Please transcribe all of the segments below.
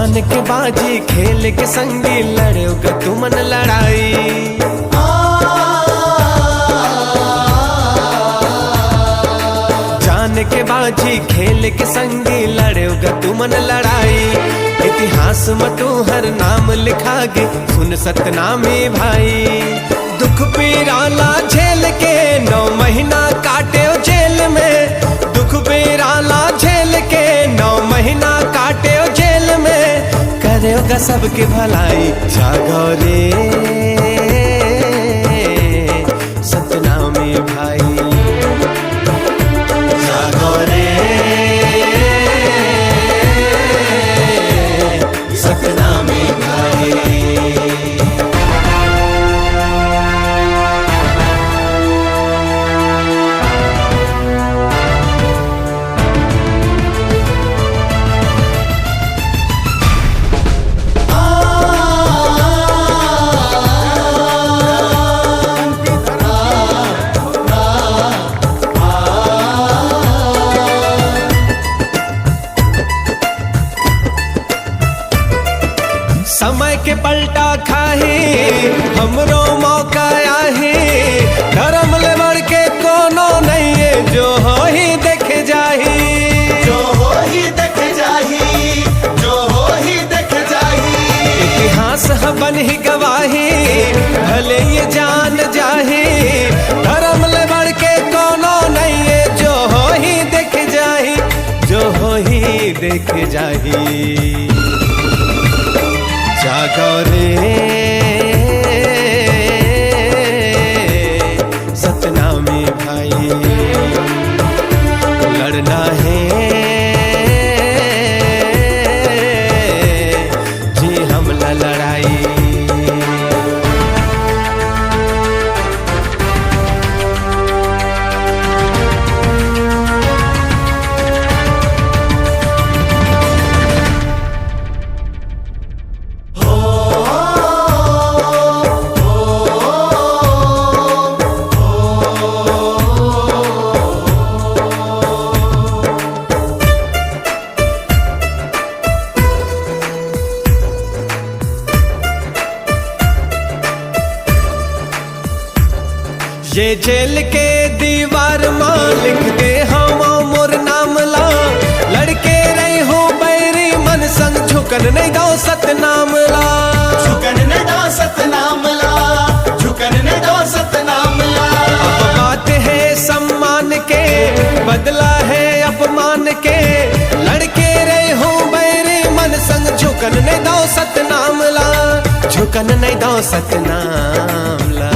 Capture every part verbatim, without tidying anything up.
के बाजी खेल के संगी लड़ेव ग तुमन लड़ाई। जान के बाजी खेल के संगी लड़ेव ग तुमन लड़ाई। इतिहास म तुहर नाम लिखा गे सुन सतनामी भाई। दुख पीरा ला झेल के नौ महीना काटेव जेल में। दुख पीरा ला झेल के नौ महीना काटेव जेल में। करेव ग सबके भलाई जागो रे सतनामी भाई। जागो रे सतनामी भाई। समय के पलटा खाही, हमरो मौका आही। धर्म ले बढ़ के कोनो नइये, जो होही देख जाही। जो होही देख जाही, जो होही देख जाही। इतिहास ह बनही गवाही, भले ये जान जाही। धर्म ले बढ़ के कोनो नइये, जो होही देख जाही। जो होही देख जाही। जागो रे सतनामी भाई, लड़ना हे जी हमला लड़ाई। ये जेल के दीवार मा लिख दे हवं मोर नाम ला। लड़के रहे हो बैरी मन संग, झुकन नहीं दो सतनाम ला। झुकन नहीं दो सतनाम ला, झुकन नहीं दो सतनाम ला। अब बात है सम्मान के, बदला है अपमान के। लड़के रहे हो बैरी मन संग, झुकन नहीं दो सतनाम ला। झुकन नहीं दो सतनाम ला।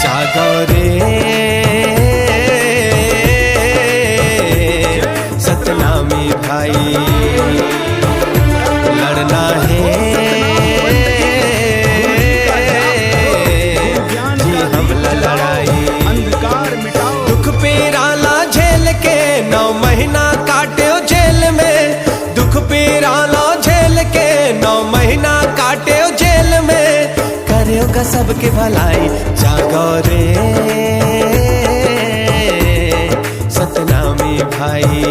जागो रे सतनामी भाई, लड़ना हे जी हमला लड़ाई। अंधकार मिटाओ। दुख पीरा ला झेल के नौ महीना काट्यो जेल में। दुख पीरा ला झेल के नौ महीना काट्यो जेल में। करेव ग सबके भलाई जागो रे सतनामी भाई।